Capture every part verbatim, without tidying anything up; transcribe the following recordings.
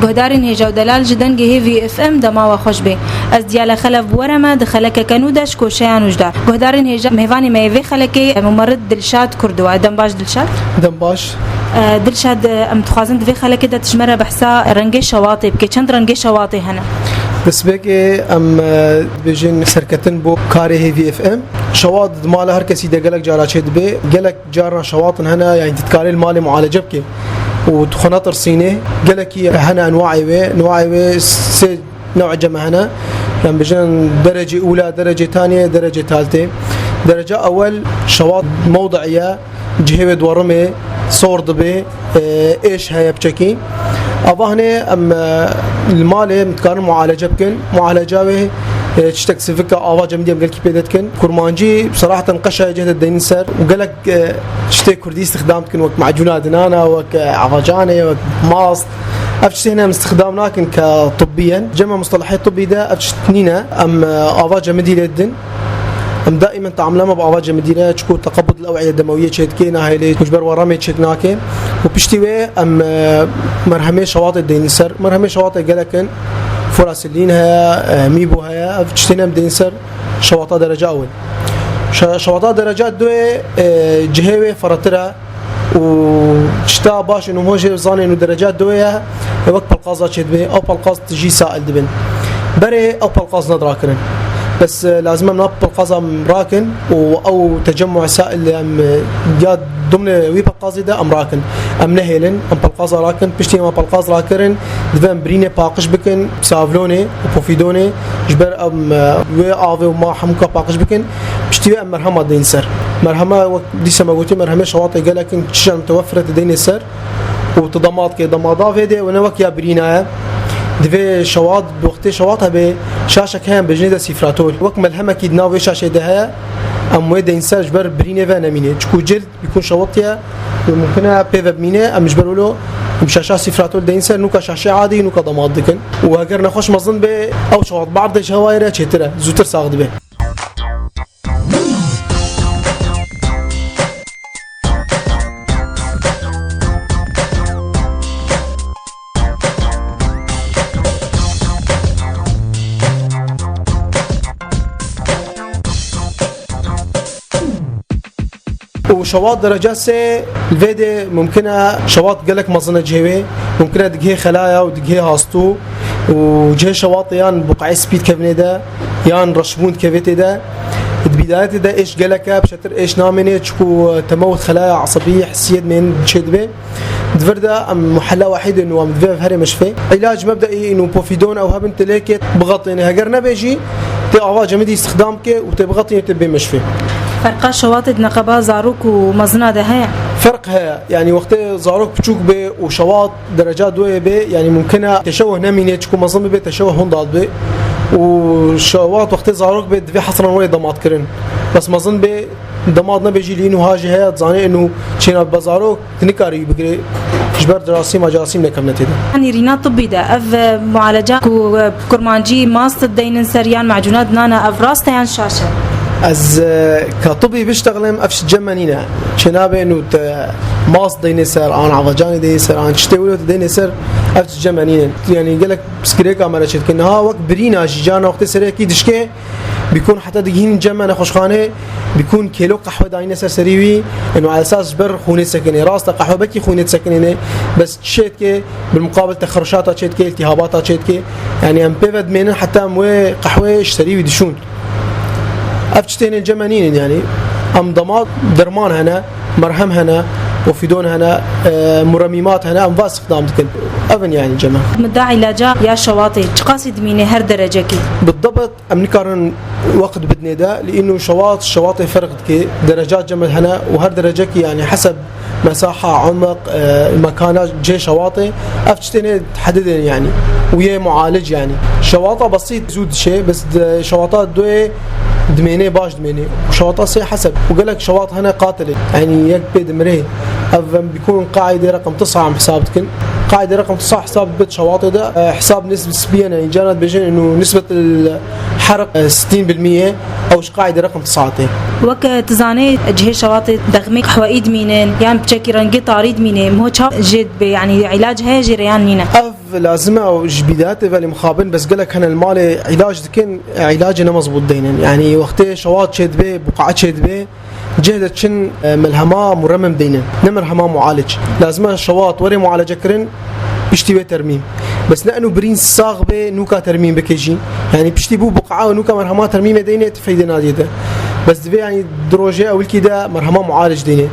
Guhdarên hêja û delal ji dengê Hêvî F M dema we xweş bê. Ez Diyale Xelef bi we re me di xelekeke nû de ji koşeya nûjdar. Guhdarên hêja, mêvanê me yê vê xelekê mumerid Dilşad Kurdo. Dem baş Dilşad. Dem baş. E, Dilşad, e, em dixwazin di vê xelekê de tu ji me re behsa rengê şewatê bike. Çend rengê şewatê hene? Destpêkê em, e, dibêjin serketin bo karê Hêvî F M. Şewat di mala her kesî de gelek cara çê dibe. Gelek carna şewatin hene, yani tu dikarê li malê mualece bike û tu xwe netirsînê. Gelekî hene enwaê wê, enwaê wê sê new'e ceme hene. Yani bêjin derecê ûla, derecê taniye, derecê taltê. Derece ewel şewat mewdi'î ye, cihê wê dwerimê sor dibe, e, êş heye biçekî. Ava hene em, e, li malê em dikarin mualece bikin. Mualeca wê, e, tiştek sivik e, ava cemidî em gelkî pê de dikin. Kurmancî seraheten qeşa cih de deynin ser û gelek, e, tiştê kurdî îstixdam dikin, wek macûna dinana, wek, e, avacanê, wek mast. Ev tiştê hene em îstixdam nakin ke tibbiyen. Cem e mustelehê tibbî de ev tişt nîne. Em, e, ava cemidî lê didin. Em daîmen teamula me bi ava cemidî re, çiku teqebud li ew'îye demewiyê çêdike, nahêlê ku ji ber we remê çêk nake. Û piştî wê em, e, merhemê şewatê deynin ser. Merhemê şewatê gelek in. Furasilîn heye, e, mîbo heye. Ev tiştên em deynin ser şewata derece ewil. Şe-, şewata derece duyê, e, cihê wê firehtir e. Û tişta baş ên û hûn jê zanên û dereca duyê ye, e, wek pelqaza çêdibe, ew pelqaz tijî sail dibin. Berê ew pelqaz nedirakirin. Bes, e, lazim em nav pelqaza em rakin û ew tecemmu'ê sail em, e, ya dimnê wî pelqazê de em rakin. Em nehêlin, em pelqaza rakin, piştî em pelqaz rakirin, divê em birînê paqij bikin, savlonê û pofîdonê, ji ber em, e, wê avê û ma hemûka paqij bikin, piştî wê em merhema deyin ser. Merhema wek Dîsa me gotî merhemê şewatê gelek in, çijan mutewefir e tu deynê ser û tu damat ke damada vê de wene wek ya birîna ye. Divê şewat, bi wextê şewat hebe şaşek heye em bêjinê de sîfratol. Wek melhemekî di nav wê şaşê de heye, em wê deyn ser ji ber birînê ve nemîne. Çiku cild bîkun şewatiye û mumkin e pê ve bimîne, em ji ber wilo em şaşa sîfratol deyn ser, nûka şaşê adî, nûka damat dikin. Û heger nexweş mezin be, ew şewat berdê ji hewayê re çêtir e, zûtir sax dibe. û şewat derece sê, li vê de mumkin e şewat gelek mezin e cihê wê, mumkin e digihê xelaya û digihê hastû û cihê şewatê yan buqayê spî dikevnê de, yan reşbûn dikevê tê de. Di bîdayetê de êş gelek e, pişetir êş namêne, çiku temewt xelaya esebî, hissiyê dimên çêdibe. Di vir de em muhella wahîd in û em divê ev herê meşfê. Îlac mebdeî in û pofîdon ew hebin tê lêkê bixetîne. Heger nebe jî tê ava cemidî îstixdam bike û tê bixetîne tê bê meşfê. Ferqa şewatê di neqeba zarok û mezina de heye? Ferq heye. Yanî wextê zarok piçûk bê û şewat dereca duyê bê, yanî mumkin e teşewuh nemîne, çiku mezin bibe teşewuh hûn dad bê. Û şewat wextê zarok bê divê hesran wê damat kirin. Bes mezin bê, damat nebe jî lîn û ha jî heye, dizanê û çêna be zarok. Tu nikarî wî bigirê, ji ber cerasîma, cerasîm nekevne tê de. Nîrîna tibbî de ev, e, mualeca ku, e, kurmancî mast deynin ser yan macûna dinana, ev rast e yan şaş e? Ez, e, ka tibbî biştexlim, ev şt cem me nîne. Çênabe û te mast deyne ser, an avacanê deyne ser, an tiştê wilo tu deyne ser, ev şt cem me nîne. Yanî gelek pirsgirêka me re çêdike. Niha wek birîna jî, carna wextê serekî dişke, bîkûn heta digihînin cem me nexweşxanê, bîkûn kêlo qehwe dayîne ser serî wî, eno esas ji ber xûnê sekinê. Rast e, qehwe bekî xûnê disekinêne, bes çi şê dike, bilmuqabil texerişata çê dike, iltihabata çê dike. Yanî em pê ve dimênin heta em wê qehweyê ji serî wî dişûn. Ev çi tênên cem me nînin yanî. Em dema derman hene, merhem hene, pofîdon hene, e, muremîmat hene, em va îstixdam dikin. Ev in yanî cem me. Midda îlaca ya şewatê çiqasî dimîne her derecekî? Bi debit Em nikarin wext bidinê de, li îno şewat, şewatê ferq dike, dereca cem hene û her derecekî, yanî heseb mesaha, umiq, e, mekana cihê şewatê, ev çi têne hedidên yanî. Û yê mualic yanî. Şewata besît zû dişê, bes de şewata duyê dimênê, baş dimênê. Û şewata sê heseb. Û gelek şewat hene qatilê. Yanî yek pê dimirê. Ev em bîkûn qaîdê reqem tisa em hesab dikin. Qaîdê reqem tisa hesab bit şewatê de, e, hesab nisb spiyene. Încana dibêjin û nisbet il Herq, e, sitîn bil miyê, ew ji qaîde reqim saetê. Wek tu zanê cihê şewatê dexmê hewayî dimînin yan piçekî rengê tarî dimîne, mo çav jê dibe, yanî îlac heye jê re yan nîne? Ev lazim e, ew ji bîdayetê velê mixabin, bes gelek hene li malê îlac dikin, e, îlacê ne mezbût deynin. Yanî wextê şewat çêdibe, buqae çêdibe, cih de çin, e, melhema muremim deynin. Ne merhema mualic. Lazim e şewat were mualece kirin, piştî wê termîm. Bes ne eno birîn sax be, nûka termîm bike jî. Yanî piştî bû buqae û nûka merhema termîmê deyne, ti feyde nadî te. Bes divê, yanî, di rojê ewilkî de merhema mualic deyne.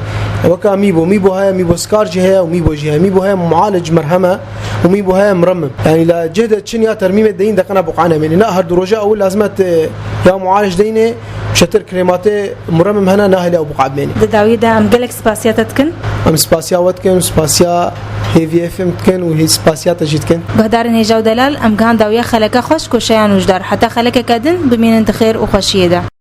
Weka mîbo, mîbo heye, mîbo skar jî heye û mîbo jî heye. Mîbo heye mualic merheme û mîbo heye muremim. Yanî la cih de çin ya termîmê deyin deqena buqae nemêne. Na her du roja ewil lazim e te ya mualic deyne, çetir krêmatê muremim hene, nahêle ew buqae bimêne. Di dawiyê de em gelek spasiya te dikin. Em spasiya we dikin û spasiya hêviyê fêm dikin û hê spasiya te jî dikin. Guhdarên hêja û delal, em gihan dawiya xeleka xweş koşeya nûjdar. Heta xelekeke din, bimînin di xêr û xweşiyê de.